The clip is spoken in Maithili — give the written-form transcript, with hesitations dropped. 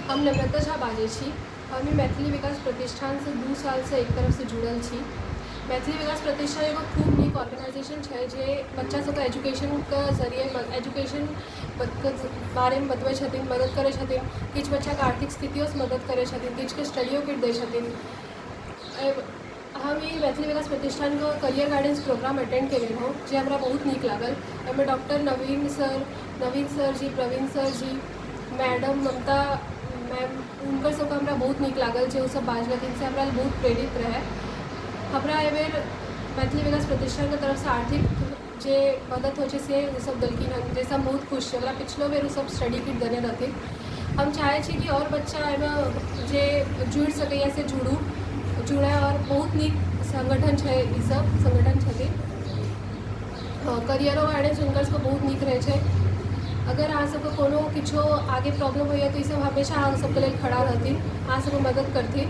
हम नम्रता झा बाजै छी। हम ई मैथिली विकास प्रतिष्ठानसँ 2 सालसँ एक तरफसँ जुड़ल छी। मैथिली विकास प्रतिष्ठान एगो खूब नीक ऑर्गेनाइजेशन छै, जे बच्चा सबके एजुकेशनके जरिए एजुकेशन के बारेमे बतबै छथिन, मदद करै छथिन। किछु बच्चाके आर्थिक स्थितियोसँ मदद करै छथिन, किछुके स्टडियो किट दै छथिन। हम ई मैथिली विकास प्रतिष्ठानके करियर गाइडेंस प्रोग्राम अटेंड केने रहौँ, जे हमरा बहुत नीक लागल। ओहिमे डॉक्टर नवीन सर, नवीन सर जी, प्रवीण सर जी, मैडम ममता मैम, हुनकर सबके हमरा बहुत नीक लागल। जे ओसब बाजलखिन, से हमरा बहुत प्रेरित रहै। हमरा एहिबेर मैथिली विकास प्रतिष्ठानके तरफसँ आर्थिक जे मदद होइ छै, से ओसब देलखिन हँ, जाहिसँ हम बहुत खुश छी। हमरा पिछलो बेर ओसब स्टडी किट देने रहथिन। हम चाहै छी कि आओर बच्चा एहिमे जे जुड़ि सकैए से जुड़ू, जुड़ै आओर बहुत नीक संगठन छै। ईसब संगठन छथिन। करियरो गाइडेंस हुनकर सबके बहुत नीक रहै छै। अगर अहाँ सबके कोनो किछो आगे प्रॉब्लम होइए, तऽ ईसब हमेशा अहाँ सबके लेल खड़ा रहथिन, अहाँ सबके मदद करथिन।